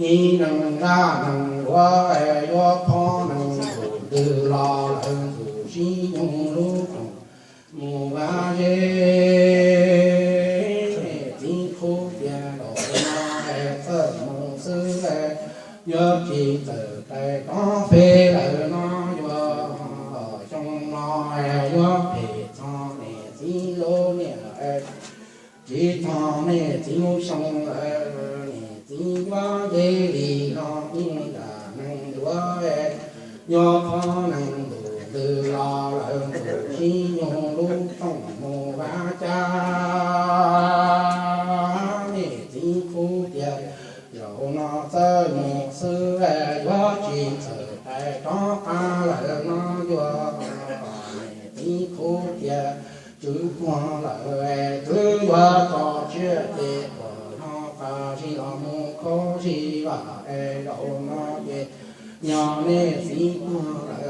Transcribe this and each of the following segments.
Ib neeg zaj neeg duav yuav phob neeg tus twg los lawm tus sib nyoog lub rooj mus vaj zeb. Niam txiv qhuab tias zaum no txawm mus xwb, yuav tsis txawm tais rov pem lawm no yuav xyoo no yuav phem txog niam txiv lub niam, tsis txog niam txiv lub xyoo lawm. Niam txiv yuav nce li no ib zaj neeg duav yuav phob neeg tus twg los lawm tus sib nyoog lub rooj mus vaj zeb. Niam txiv qhuab tias zaum no txawm mus xwb, yuav tsis txawm tais rov qab lawm no yuav. Niam txiv qhuab tias tswv tuag lawm, twb yuav tso tsiaj ces puas zog pas zig los mus khaub zig vam es zaum no ces yog niam txiv tuag lawm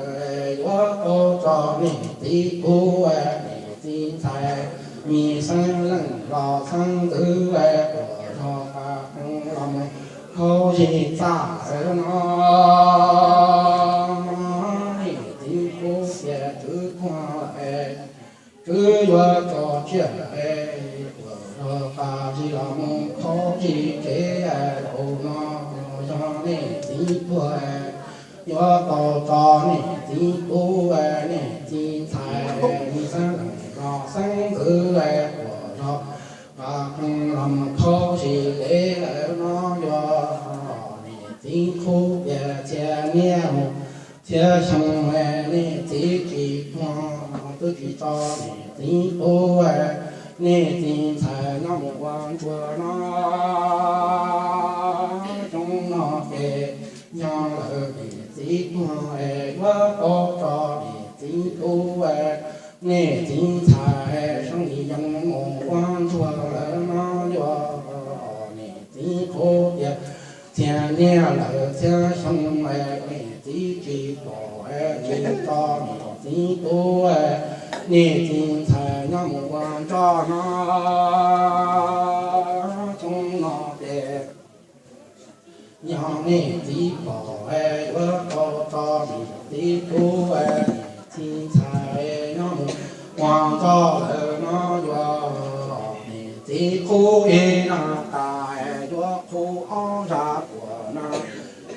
yuav tau tso niam txiv tub, niam txiv ntxhais, me xeeb leej los xeeb ntxwv, puas zog pas qeej los mus khaub zig txaj lawm no. Niam txiv qhuab tias tswv tuag lawm, twb yuav tso tsiaj, puas zog pas zig los mus khaub zig tsev, zaum no yog niam txiv tuag yuav tau tso niam txiv tub, niam txiv ntxhais, me xeeb leej los xeeb ntxwv, puas zog pas qeej los mus khaub zig tsev lawm no yuav. Niam txiv qhuab tias txhia niaj mus txhia xyoo, niam txiv tsis tuag twb tsis tso niam txiv tub, niam txiv ntxhais nyob mus ua ntsuag no. Xyoo no ces yog lawm niam txiv tuag yuav tau tso niam txiv tub, niam txiv ntxhais, xyoo li yog mus ua ntsuag lawm no yuav. Niam txiv qhuab tias txhia niaj lawm txhia xyoo, niam txiv tsis pom tsis tso niam txiv tub, niam txiv ntxhais nyob mus ua ntsuag no. Xyoo no ces yog niam txiv pom yuav tau tso niam txiv tub, niam txiv ntxhais nyob mus ua ntsuag lawm no yuav. Niam txiv qhuab ib zaj tas yuav qhuab ob zaj puas na,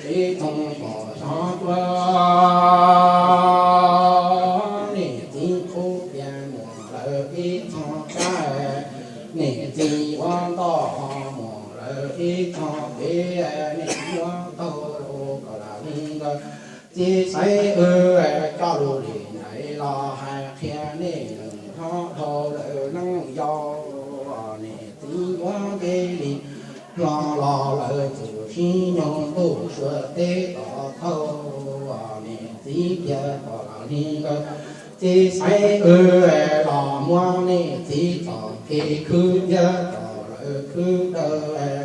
tsis txhob pom xyov tuag. Niam txiv qhuab tias muaj lawm ib txoj kab, niam txiv ua ntoj ho muaj lawm ib txoj kev, niam txiv ua tau kom lam li ntawd. Txiv xaiv wb coj lus li ntawd los hais qhia nej neeg hlob dhau lawm neej yau. Niam txiv yuav nce li hlo los lawm tus sib nyoog ntuj suav teb tom thauj. Niam txiv tias kom lam li ntawd, txiv xaiv wb los muab niam txiv txoj kev khwb thiab txoj lawv khwb dawb,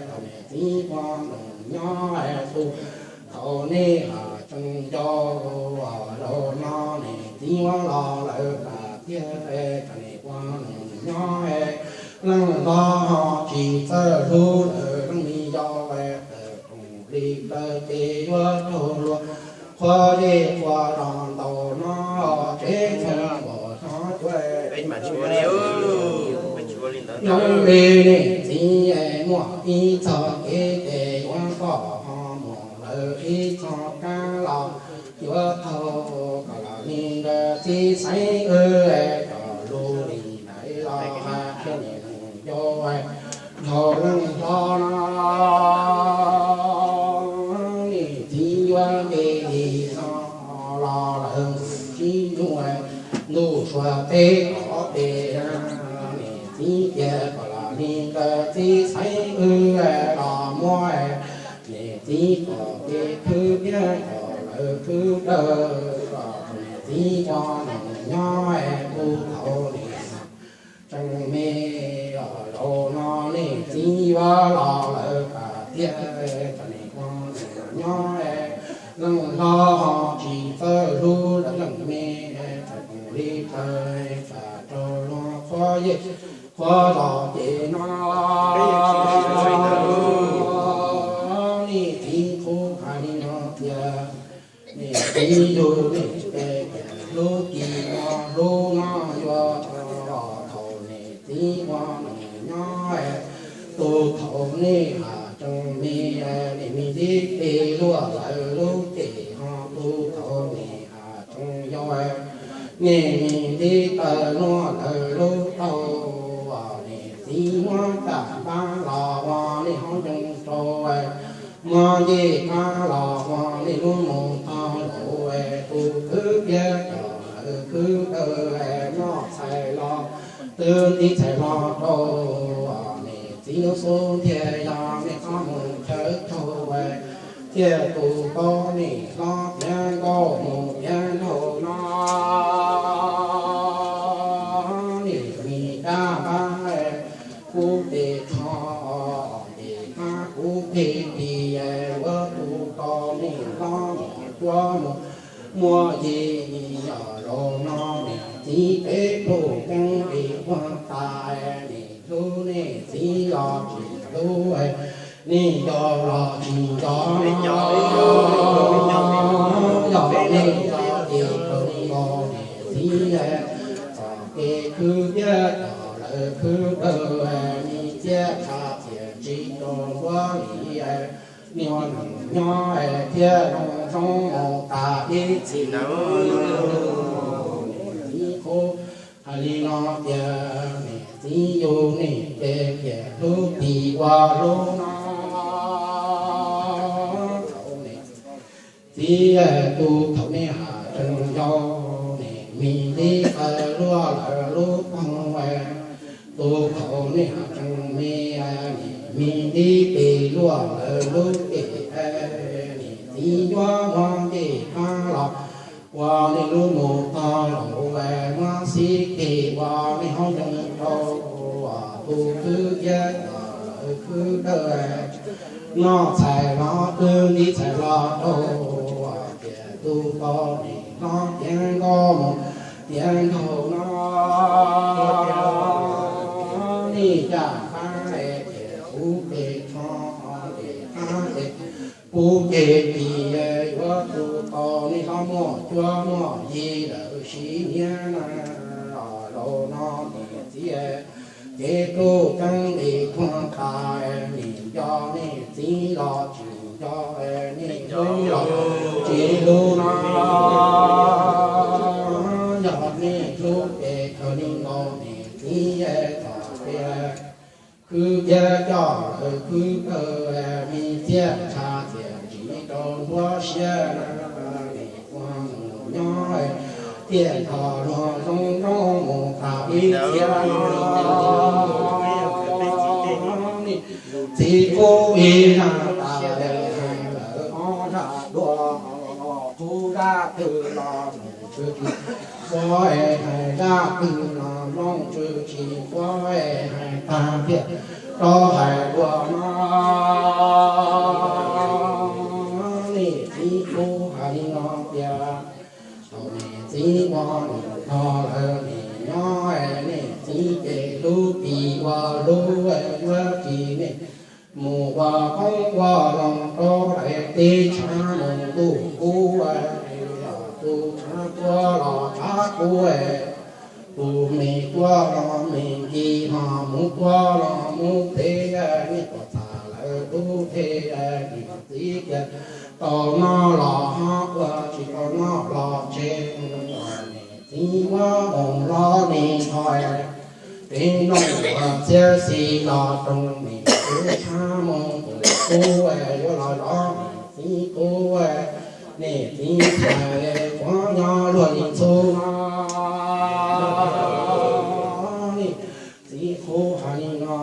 kom niam txiv ua neej nyob tu thaum nej lam tseem yau. Zaum no niam txiv yuav los lawm tas tiag, kom nej ua neej nyob leej hlob ho tsis txawj hlub lawm leej yau. Tawm koom li plaws ces yuav raug luag qhuav zej qhuav zos ntaus no, tsev txheej npaum xyov cuav. Zoo li niam txiv muaj ib txoj kev ces yuav txoj ho muaj lawm ib txoj kab los yuav tau kom lam li ntawd. Txiv xaiv wb coj lus li ntawd los hais qhia nej neeg yau. Dhau leej hlob no, niam txiv yuav nce li no los lawm sib ntuj, ntuj suav teb tom pem. Niam txiv tias kom lam li ntawd, txiv xaiv wb los muab niam txiv txoj kev khwb thiab txoj lawv khwb dawb, kom niam txiv ua neej nyob tu thaum niam tseem me. Zaum no niam txiv yuav los lawm tas tiag, kom nej ua neej nyob leej hlob ho tsis txawj hlub lawm leej me. Tawm koom li plaws tsam raug luag qhuav zej qhuav zos ces no. Niam Txiv qhub hais li no tias, niam txiv yug nej ces hlub tsis muaj hlub no yuav thaum niam txiv ua nws nyob. Tus thaum nej has tsees me, niam me ntxib peb luaj lawv lub tsev ho, tus thaum nej has tsees yau, niam me ntxib taw luaj lawv lub taub. Niam txiv muab caj npab los ua nej hauv ncoo rau, muab ncej qab los ua nej lub mus tog laus. Tus khwb thiab cov lawv khwb dawb, noj txhais los twb ntxib txhais los rau. Niam txiv lub xub ntiag yog nej qhob mus chaw rau, thiaj tus tau nej hlob tiav nkauj mus tiav nraug no. Niam me dab npab, kuv tes tho, tes qab kuv pheej tis, ua tus tau nej hlob mus cuab mus muab yig. Yog zaum no niam txiv peb pluj ceeb li quag tas, nej hlub nej txiv los tsis hlub, nej nco los tsis nco. Yog nej txoj kev khaws li nkaus niam txiv, txoj kev khwb thiab cov lawv khwb dawb, nej txiaj tha txiaj tsis rau npuab li. Nyob nyob thiab zoo zoo mus tas ib txhis. Niam txiv qhub hais li no tias, niam txiv yug nej ces hlub tsis ua hlub no. Txiv, tus thaum nej has tsees yau, niam me ntxib taw luaj lawv lub taub. Tus thaum nej has tsees me, niam me ntxib peb luaj lawv lub tsev. Niam txiv yuav muab ncej qab los ua nej lub mus tog laus, muab xib keg ua nej hauv ncoo rau. Tus khwb thiab cov lawv khwb dawb, noj txhais los twb ntxib txhais los rau. Tias tus tau nej hlob tiav nkauj mus tiav nraug no. Nej caj npab ces kuv tes tho, tes qab ces kuv tes tis, yuav tus tau nej hlob muaj cuab muaj yig lawm siv niab na. Zaum no niam txiv ces pluj ceeb li quag tas, nej nco nej txiv los tsis nco, nej hlub los tsis hlub no. Yog nej hlub ces khaws li nkaus niam txiv txoj kev khwb thiab coj lawv khwb dawb, nej txiaj tha txiaj tsis rau nruab siab na. Nim quag mus nyob tiaj nrho luag zoo zoo mus tas ib txhia no. Txiv qub ib zaj tas, hais lawm ob zaj dua, qub zaj twg los mus tsw tsis quav, hais zaj twg los mloog tsw tsis quav, hais tag thiaj rov hais dua no. Niam txiv qub hais li no tias, thaum niam txiv ua nws tog lawm niam nyob, niam txiv ces hlub tsis ua hlub, yuav tsis nej mus ua qoob ua loo rau daim teb tshav mus ntuj kub, los tus tshav tuaj los tshav kub, tus me tuaj los me nkig, ho mus tuaj los mus phem, nej tuaj txog lawm tub phem, niam txiv tias tau noj los ho ua, tsis tau noj los tseg, niam txiv muab mus los me ntho. Peb noj ua txiab xis los roos niam txiv tshav mus tus kub, yuav los zov niam txiv kub, niam txiv txhais quav nyob luag li ntxhub no. Niam txiv qub hais li no,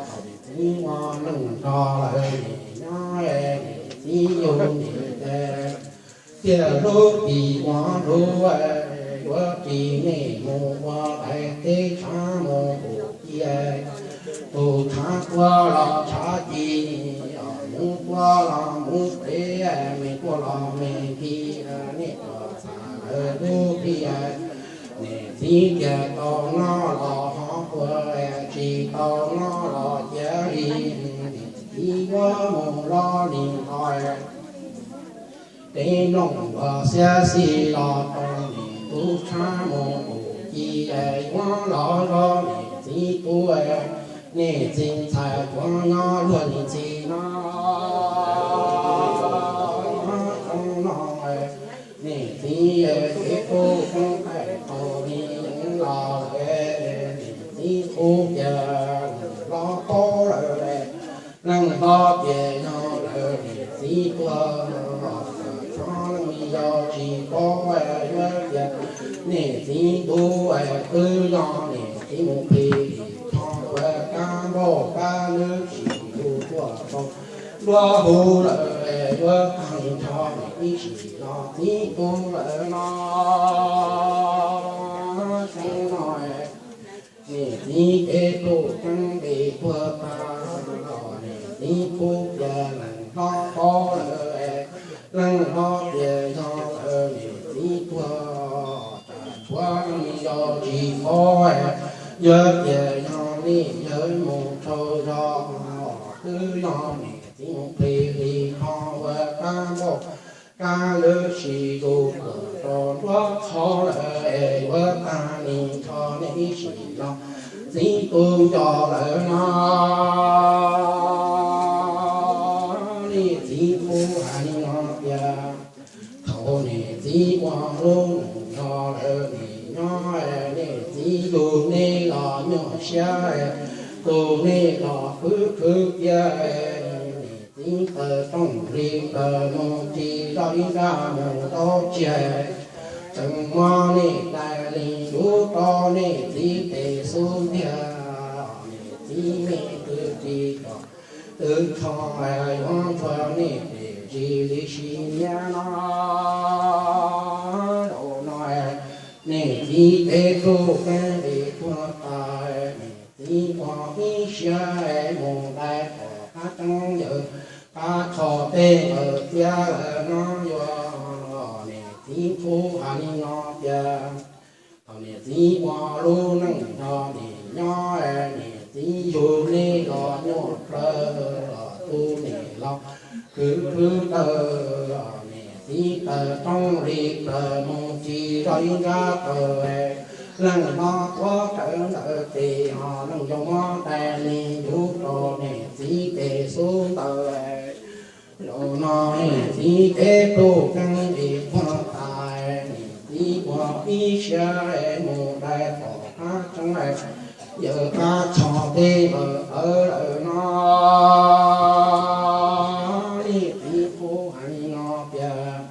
thaum niam txiv ua neej nrog lawv niam nyob, niam txiv yug niam tes, tiaj lub pim ua lub, yuav tsis nej mus ua daim teb tshav mus tus cia, tus tshav tuaj los tshav ci, mus tuaj los mus phem, me tuaj los me nkig, nej tuaj txog lawm tub phem, niam txiv tias tau noj los ho ua, tsis tau noj los cia li, niam txiv yuav mus los nim no, peb mloog ua xiab xis los rau nim tub tshab mus tus ci es yuav los zov nim txiv tub, nim txiv ntxhais tuav nyob luag nim txiv no. Zoo no, nim txiv kev tub keeb qaij tau li yeej los lawm, nim txiv qub cia los paub lawm, leej hlob tias yog lawm nim txiv tuag, tsob leej yog tsis paub yuav tias nim txiv tub twb yog nim txiv mus plig lim tho ua kab npauj kab lwb sim yus tuaj rau nruab huv lawm, yuav tag li nrho nim ib sim los txiv tub lawm no. Xeev no, nim txiv kev tub keeb nqis tuag tag, nim txiv qub cia leej hlob paub lawm, leej hlob tias yog lawm nim txiv tuag, tshuav leej yau tsis paub, yuav tias yog nim yawg mus rau zog, twb yog nim txiv mus plig lim tho ua kab npauj kab lwb sim yus tuaj rau nruab qhov lawm, yuav tag li nrho nim ib sim los txiv tub nco lawm no. Nim txiv qub hais li no tias, thaum nim txiv ua lub neej no lawm nim nyob, nim txiv yug nej los nyuaj siab, tus nej los khwv khwv tiag, nim txiv taws rooj hli plaws mus tsis zoj ib nrab mus rau tsiag, tseem muab nej dai li yus rau nej txiv tes xub ntiag, nim txiv me twb tsis kom twb tso yuav ntshua nej tes tsis li sim niab no. Zaum no nim txiv kev tub keeb nqis tuag tas, nim txiv ua ib siab mus dai tom qab tseeb yawm qab tsho tej ntawd tiag lawm no yuav, nim txiv qub hais li no tias, thaum nim txiv ua lub neej nrog nim nyob, nim txiv yug nej los nyuaj plawg, tus nim los khwv khwv tawg, nim txiv taws rooj hli plaws mus tsis zoj ib nrab taws, leej hlob tuav rawv ntawm tes, ho leej yau muab dai li yus rau nim txiv tes xub ntawd. Zaum no nim txiv kev tub keeb nqis tuag tas, nim txiv ua ib siab mus dai tom qab tseeb yawm qab tsho tej ntawd lawm no. Nim txiv qub hais li no tias,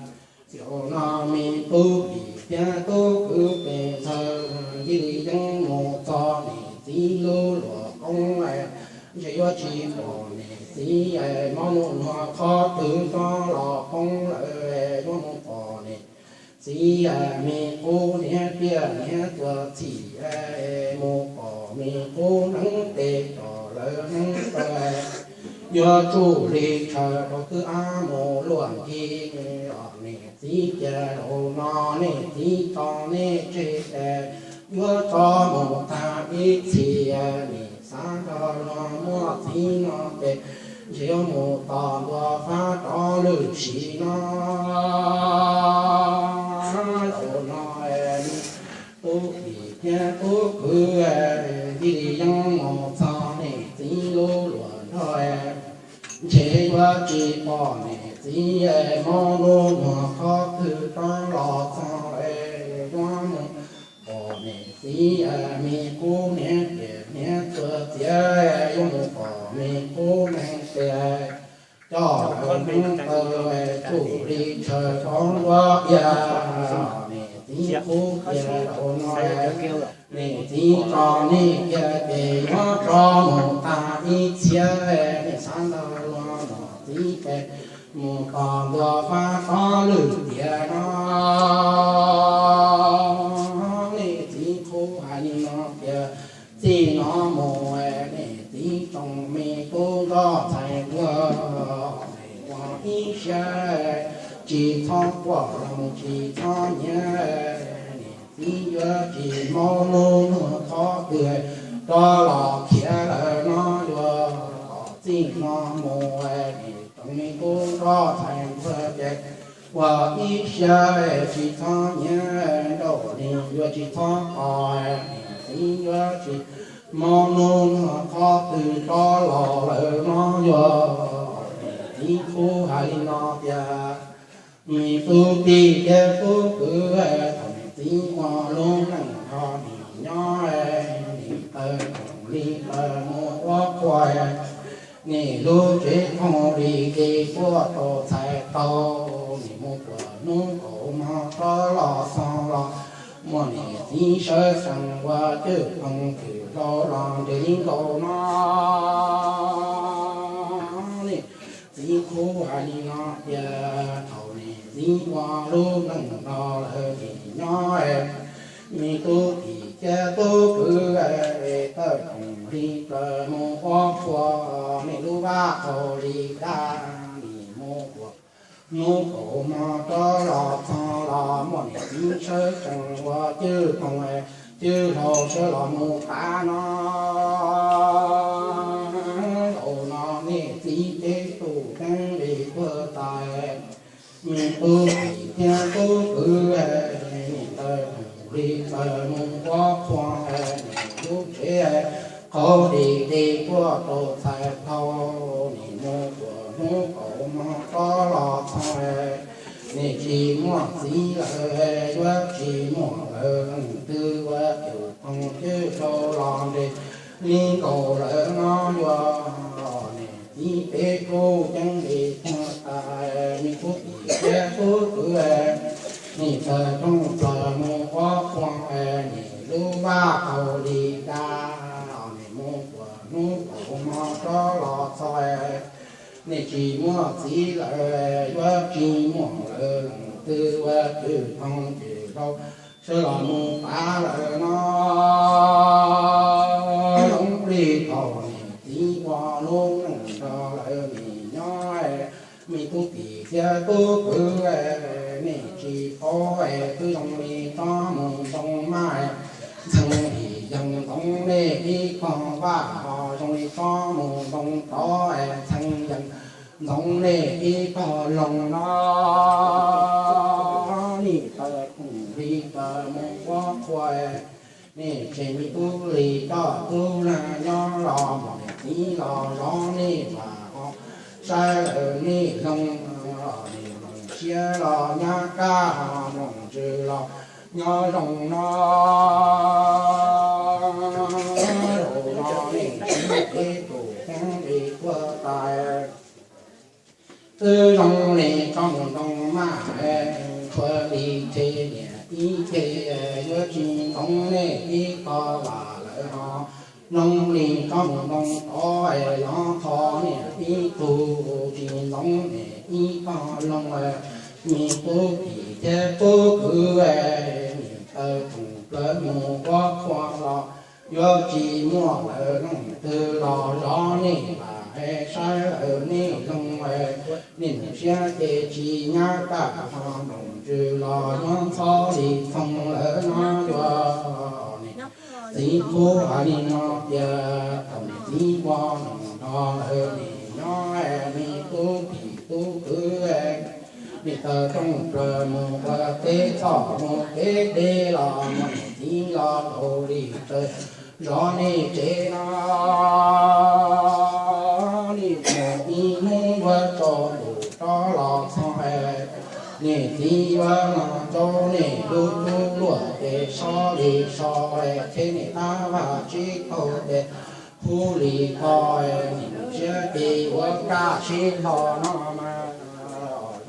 zaum no me tub pim thiab tub kwv pes ntxawg cia li yeej mus txog nim txiv lub luam qoob, ntshe yuav tsis pom nim txiv mob nuj nuag qhov twg tso los poob lawm, yuav mus pom nim txiv me qub hniav tiaj hniav txuas txhim, mus pom me qub hneev tes tom lawv hneev taw, yuav tsuj li tshaw rau kwj ab mus luaj nthi. Nim txiv cia zaum no nim txiv tso nej tseg, yuav tso mus tag ib txhis, nim xav nrog luag muaj txiv no ces ntshe yuav mus tos ntua fab rov lwm sim no. Zaum no tub pim thiab tub kwv cia li yeej mus txog nim txiv lub luam nrog, ntshe yuav tsis pom nim txiv mob nuj nuag qhov twg rov los txog, yuav mus pom nim txiv me qub hniav tiaj hniav txuas txiav, yuav mus pom me qub hneev tes coj lawv hneev taw tsuj li tshaw rau nruab ib. Nim txiv qub cia zaum no nim txiv tso nej cia ces yuav tso mus tag ib txhia, nim xav ntawd los nim txiv ces mus tos ntua fab rov lwm tiam no. Nim txiv qub hais li no tias, txij no mus nim txiv tso me tub nrog ntxhais nquag, nim ua ib siab tsis txhob quaj loos tsis txhob nyiav, nim txiv yuav tsis mob nuj nuag qhov twg rov los khiav lawm no yuav. Txij no mus nim tsoom me tub nrog ntxhais ntxawg ces ua ib siab tsis txhob nyiav nraum li, yuav tsis txhob tos nim txiv, yuav tsis mob hnub no qhov twg rov los lawm no yuav. Nim txiv kuj hais li no tias, me tub tij thiab tub kwv, thaum nim txiv ua lub neej nrog nim nyob, nim taw khoom li taw mus ua qhua, nim lub tsev thooj li kev puag rau txhais tau, nim mus puag hnub kaum hmo rov los txog los muaj nim txiv sawv tsees ua cwj phoov cwj hlau los nres li nkaus no. Nim txiv kuj hais li no tias, thaum nim txiv ua lub neej nrog lawv nim nyob, me tub tij thiab tub kwv, taw khoom li taw mus ua qhua, nim lub vaj hau li dab, nim mus puag hnub kaum hmo rov los txog los muaj nim txiv sawv tsees ua cwj phoov cwj hlau sawv los mus pav no. Zaum no nim txiv cev tus ceeb li puag ta, me tub tij thiab tub kwv, nim taw khoom li taw mus ua qhua, nim lub tsev qhau li dej puag rau txhais tau, nim mus puag hnub kaum hmo rov los txog, nim tsis muaj txiv lawm, yuav tsis muaj lawm leej twg ua cwj phoov cwj hlau los nres li nkaus lawm no yuav. Nim txiv cev kuj ceeb li puag ta, me tub tij thiab tub kwv, nim taw rooj plaws mus ua qhua, nim lub vaj hau li dab, nim mus puag hnub kaum hmo rov los txog, nim tsis muaj txiv lawm, yuav tsis muaj lawm leej twg ua cwj phoov cwj hlau sawv los mus pav lawm no. Zoo li thaum nim txiv ua lub neej nrog lawv nim nyob, me tub tij thiab tub kwv, nim tsis paub twb zoo li tsob mus ntoo maj, ntxhee lim yees ntxoov nej ib qho vaj, ho zoo li tsob mus ntoo tod, ntxhee yees ntxoov nej ib qho loog no. Nim taw khoom li taw mus ua qhua, nim tseg me tub li coj tub lag nyob los mus nim txiv los zov nej vam ho saib lawm nej loog, nim loog siab los nyab kaj ho mloog ntsws los nyob zoo no. Zaum no nim txiv cev tus ceeb li puag ta, twb zoo li tsob mus ntoo maj, tshuav li txhe niam ib txhe, yuav tsis ntxoov nej ib qho vam lawm ho zoo li tsob mus ntoo tod, los qhov niam ib tug tsis ntxoov nej ib qho loog, me tub tij thiab tub kwv, nim taw khoom plaws mus ua qhua los yuav tsis muaj lawm leej twg los zov nej vam saib lawm nej loog, nej mus siab ces tsis nyab kaj ho mloog ntsws los nyob ntxhov li txhoov lawm no yuav. Nim txiv kuj hais li no tias, thaum nim txiv ua neej nrog lawv nim nyob, me tub tij tub kwv, nim taw rooj plaws mus ua teb txhoj mus kev deb los muaj nim txiv los laus li taw zov nej tsev no. Nim mus ib hnub yuav tsaus ntuj rov los txog, nim txiv yuav los ntaus nej lub cub luaj ces so li so, thiab nej tab vaj tsib taug ces hu li ko, nim siab ces yuav kaj sib hlo no mas.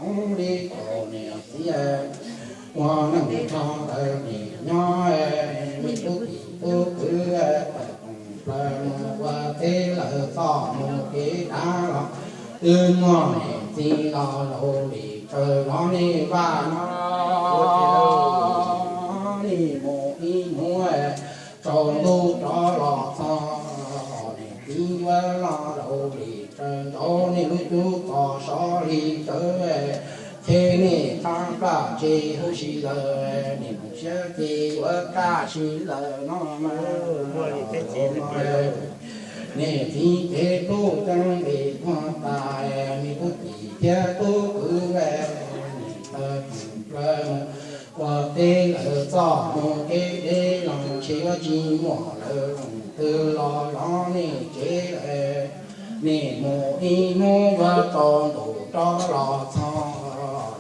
Zoo li thaum nim txiv ua neej nrog lawv nim nyob, me tub tij tub kwv, taw khoom plaws mus ua teb lawm txhoj mus kev dab los twb muaj nim txiv los laus li taw zov nej vaj no. Nim mus ib hnub tsaus ntuj rov los txog, nim txiv yuav los laus li taw ntaus nej lub cub txos so li taw, thiab nej tab plaj tsis huv si lawm, nim mus siab ces yuav kaj si lawm no mas. Niam txiv cev tub ceev li tuag tas, me tub tij thiab tub kwv, nim taw koom plaws mus ua teb lawm txoj mus kev deb los ntshe yuav tsis muaj lawm leej twg los zov nej tsev. Nej mus ib hnub yuav tau ntuj rov los txog,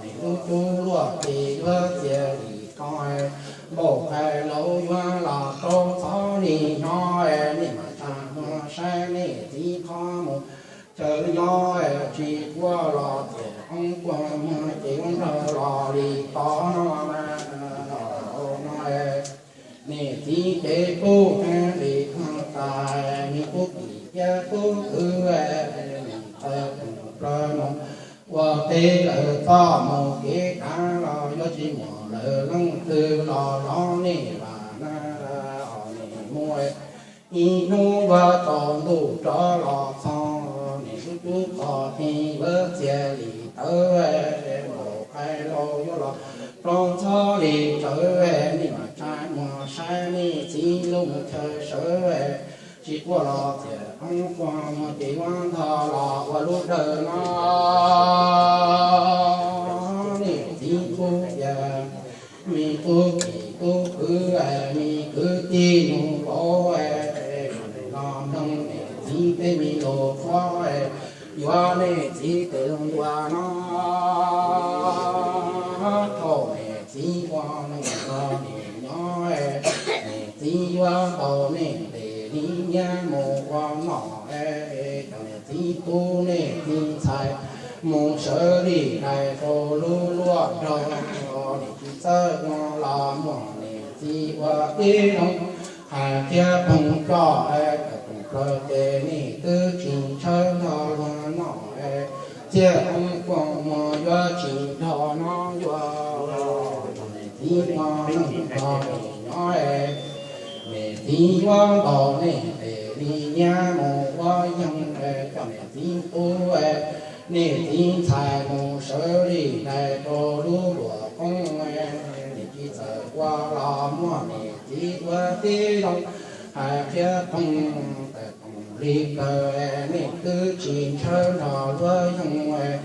nej lub cub luaj ces yuav txias li ko, npauj qhais laus yuav los rau txhob li nyob, nej mam tsa muag saib nej txiv qhov mus chaw nyob, tsis quaj los txias qoob quaj muag ces ua nraug los li tod no na. No niam txiv cev tub ceev li tuag tas, me tub tij thiab tub kwv, nim taw koom plaws mus ua teb lawm txoj mus kev deb los yuav tsis muaj lawm leej twg los zov nej vam na. Os, nej mus ib hnub yuav tau ntuj rov los txog, nej lub cub txog ces yuav txias li tawv, npauj qhais laus yuav los rau txhob li tsawv, nej mam tsa muag saib nej txiv lub mus chaw sawv, tsis quaj los txias qoob quaj muag ces yuav ntog los ua lub dawb no. Niam txiv kuj tias, me tub tij tub kwv, me kwv tij nus vauv, los mloog niam txiv tej me lus qhuab, yuav niam txiv tes lus ntuas no. Thaum niam txiv ua neej nrog nej nyob, niam txiv yuav tau nej ntes li nyiaj mus ua noj, coj niam txiv tub niam txiv ntxhais mus sawv li dais rau lub luaj nrog, niam txiv txawj ua los muaj niam txiv ua tib zoo hais thiab phooj coj, tawm koom plaws ces nej twb tsis ntshaw nrog luag noj, txiaj qoob quaj muag yuav tsis nrog no yuav, niam txiv ua neej nrog nej nyob, niam txiv yuav tau nej ntes li nyiaj mus ua yeeb, coj niam txiv tub niam txiv ntxhais mus sawv li dais rau lub luaj qoob, niam txiv txawj ua los muaj niam txiv ua tib zoo hais thiab phooj, tawm koom li plaws nej twb tsis ntshaw nrog luag yeeb,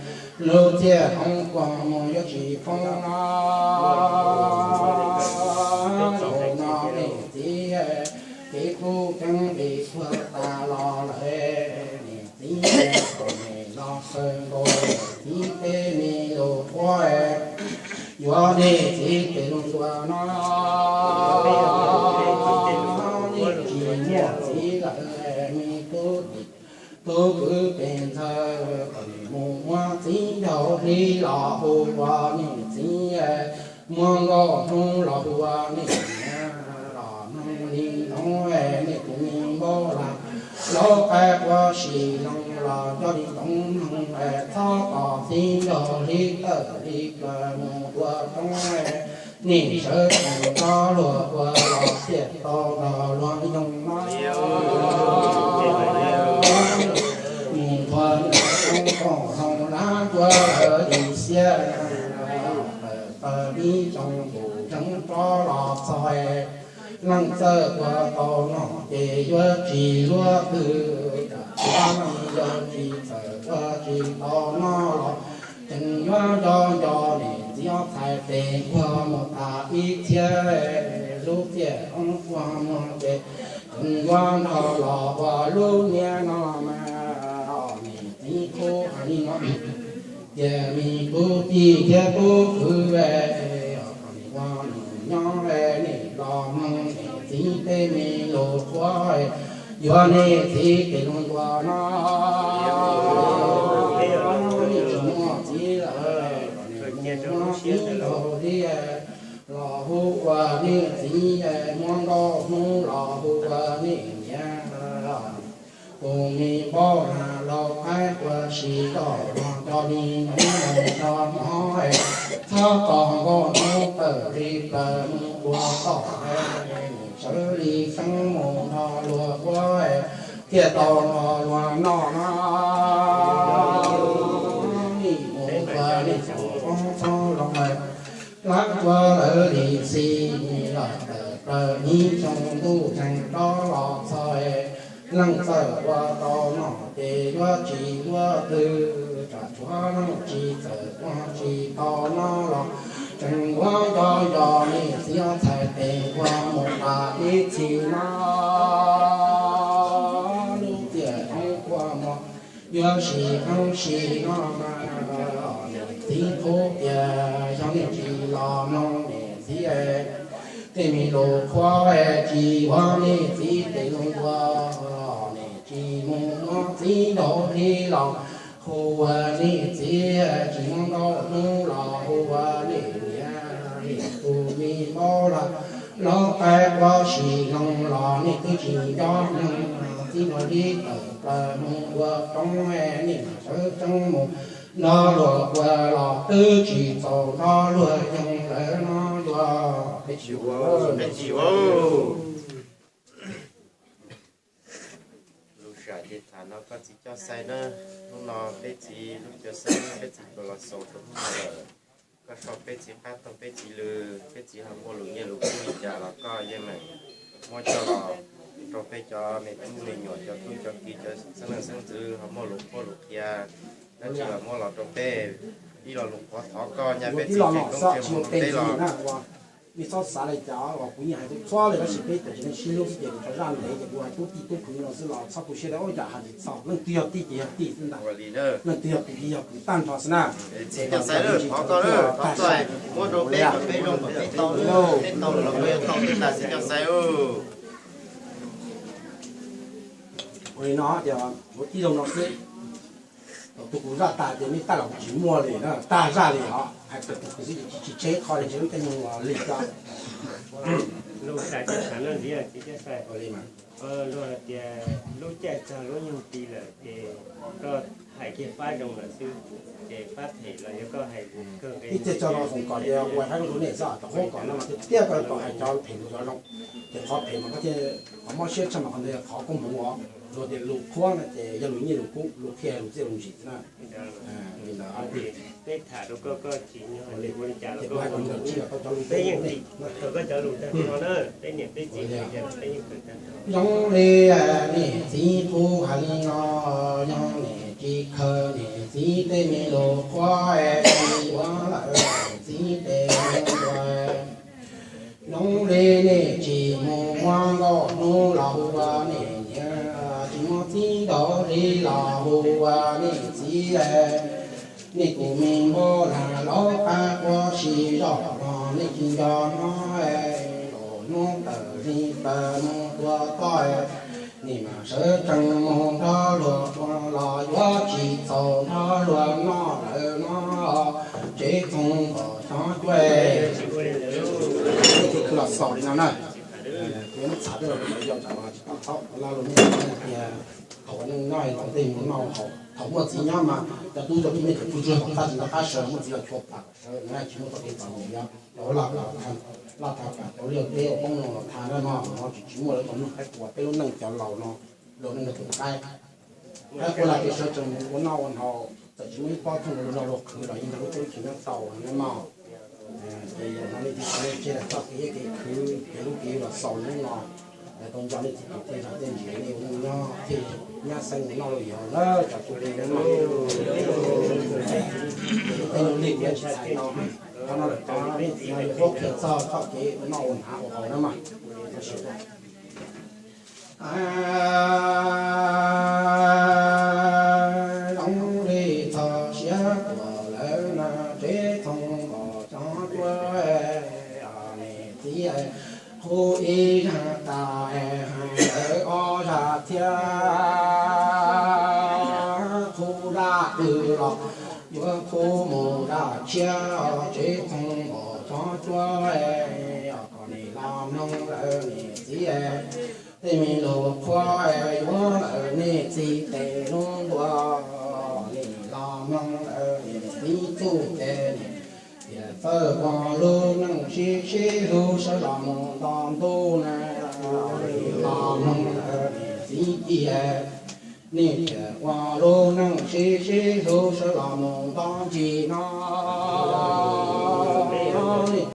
lub txiaj qoob quaj muag yuav tsis poob no. Zaum no niam txiv ces kuj ceeb li tuag tas los lawm, niam txiv kom nej los kawg nkaus niam txiv tej me lus qhuab, yuav niam txiv tes lus ntuas no. Nej tsis muaj txiv lawm, me tub tij tub kwv tej ntxhais, kom nej mus muab txiv nraug hli los hu ua niam txiv, muab nkauj hnub los hu ua niam niam, los mloog li ntoo, nej tus me npauj lag laub qaib quav si zoo los coj li ntoo mloog, txhob tos txiv nraug hli tawm li plaws mus ua roob, nej sawv tsees rov luag ua los thiaj tau nrog luag yoog no. Mus nthua nyob roob koom zoo lab ntsuav lawv li xiab, tawm tawg ib xyoos ntus tseeb rov los txog, leej txawj ua tau noj ces yuav tsis luag twg, tsam txhua leej yog tsis txawj ua tsis tau noj los tseem yuav nco nco niam txiv ob txhais tes nquag mus tas ib txhiab, lub txiaj qoob quaj muag ces tseem yuav nrog los ua lub niag no mas. Niam txiv kuj hais li no tias, me tub tij thiab tub kwv, kom nej ua nus nyob, nej los mloog niam txiv tej me lus qhuab, yuav niam txiv tes lus ntuas no. Nej tsis muaj txiv lawm, kom nej mus muab txiv nraug hli los hu ua niam txiv, muab nkauj hnub los hu ua niam niam. Tus me npauj lag laub qaib quav si zoo los coj li ntoo mus nrog mov, txhob tos nkauj hnub tawm li plaws mus ua toj, sawv li xeeb mus nrog luag ua, thiaj tau nrog luag noj no. Nim mus ua niam txiv poob txhob loo, lab ua lawv li xij los tawm plaws ib xyoos ntuj tseem rov los txog, Leej txawm ua tau noj ces yuav tsis ua twg, tsam tshuav leej tsis txawm ua tsis tau noj los tseem ua nco nco nej txiv txhais tes ua mus tas ib txhis no. Lub tiaj roob kua muag yuav sim qeeb sim no mas, niam txiv qhuab tias yog nej tsis los mloog niam txiv tej me lus qhuab, tsis ua nej txiv tes lus ua, nej tsis mus muab txiv ntaus li los hu ua nej txiv, tsis muab ntaus hnub los hu ua nej niam, nej tus me npau los los qaib ua si zoo los nej twb tsis nco mloog, txiv ntaus li tawm plaws mus ua roob, nej mam sawv tsees mus nrog luag ua los twb tsis txaus nrog luag yoog lawm no yuav. Peb tsis ua, peb tsis ua. Lus sam ces tham no koj txiv Coj Xais na, hnub no peb txiv lub Coj Xais, peb txiv tuaj los xaus rau hnub no lawm. Koj so peb txiv qab tau peb txiv lw, peb txiv ho muaj lus nyiaj lus kub li cas los koj yeej meem muab coj los rau peb cov me tub me nyuam, cov tub cov ki, cov xeeb leej xeeb ntxwv ho muaj lus qhuab lus qhia dab tsi los muab los rau peb. Ib lo lus qhuav thov koj nyab peb txiv tsev koob tsev hmoov peb los. Nej txhob xav li cas os, kuv yeej hais txhua txhua li, tab sis peb tam sim no sib hlub xwb ces kuv tso zaj ntev ces kuv hais tub tij tub kwv no xwb los txhob tu siab, ua cas hais tsis txog, leej twg yog tij ces yog tij xwb ntag, leej twg yog kwv ces yog kwv tag nrho xwb na. Txiv Coj Xais, thov koj, thov koj muab rau peb kom peb zoo kom peb tau, peb tau los peb tau peb tas txiv Coj Xais. Ua li no tias ua tib zoo no xwb, thaum twg kuv zaj tas ces nej tag los kuv tsis muaj li na, tag zaj li os, hais thaum twg kuv xwb ces tsis tsheb qho li, tsis muaj tej mus li cov. Lus sam ces tham no ntxiv txiv Coj Xais. Luag hais tias lub caij txog lub nyoog ti lawm ces koj hais kiag pab zoo lawm xwb, ces pab phem los yog koj hais kawg. Ib txhia tso no foom kom tias ua haib lub nej xwb, cov qhuab kom no mas tiag tiag koj tau hais cov phem lus cov zoo, ces qhov phem mas koj thiaj, qhov mob siab tshaj mas qhov ntawd yog qhov koob hmoov os. Luag tias lus qhuab no ces yog lus nyiaj lus kub, lus qhia lus txiaj lus ntsim xwb na. Li ntawd peb tham rau koj, koj tsis nyob li ua li cas los koj, peb yeej tiv tau koj cov lus tag nrho na, peb niam peb txiv peb yeej tiv tau. Zoo li niam txiv qub hais li no, yog niam tsis khaws niam txiv tej me lus qhuab es tsis ua lawm niam txiv tes ua. Zoo li nej tsis mus muab nkauj hnub los hu ua nej niam, tsis muab txiv ntaus li los hu ua nej txiv. Nej tus me npau lag laub qab quaj si zoj los nej tsis nco no, los hnub tawm li plaws mus tua toj, nej mam sawv tsees mus nrog luag ua los yuav tsis txaus nrog luag noj lawm no, tsev txhoov nkaus xyov cuab. Peb txiv kwv los xaus li no na. Kuv yuav muab txhav tej los yog tsam los tsis tau thaub los lus nej tias thaum ua neej nyob thaum tej mus noj haus, thaum muaj txiv nyob mas cov tub cov ki nej tseem pw tsuag tom qab tsis nto qab sawv, muaj txiv los chua pam sawv, tsis muaj txoj kev txom nyem. Yog laj laj tham pam cov liaj teb uas poob loo los tham na no, no tsis tsis muaj lawv cov neeg qaib qua peb lub neej cov laus no, luag neej nrog tus qaib. Qaib qua laj kev sawv tsees mus ua noj ua haus, txawm tsis muaj ib pob thooj los luag khwv los yeej nrog lub teb lub chaws nyob tau na no. Ces yog no nej tiv thaiv nej tseg lawm txoj kev kev khwv kev lub kev los xaus hnub no, tau nco nej txiv tus tej zog tej ntsis nej ua neej nyob thiaj nyab xeeb noj luaj yog lawm cov tub li no. Tej lub li kuv tsis txhais tau, qhov no lawm tod nej txiv yuav qhuab qhia txog txoj kev ua noj ua hnav ua haus na mas. Zoo li txog siav tuaj lawm na, tsev txhoov nkaus xyov cuab, niam txiv qhuab ib zaj tas, hais lawv ob zaj thiab, qhuab zaj twg los yuav qhuab mus zaj tshiab, tsev txhoov nkaus xyov cuab, kom nim los mloog lawm niam txiv tej me lus qhuab, yuav lawm nej txiv tes lub ntua, nim los mloog lawm niam txiv txuj ces niam tiam txawj ua lub neej sib sib hlub sawv los mus nto ntuj na, nim los mloog lawm niam txiv ci. Nej tias ua lub neej sib sib hlub sawv los mus nto ntsis no,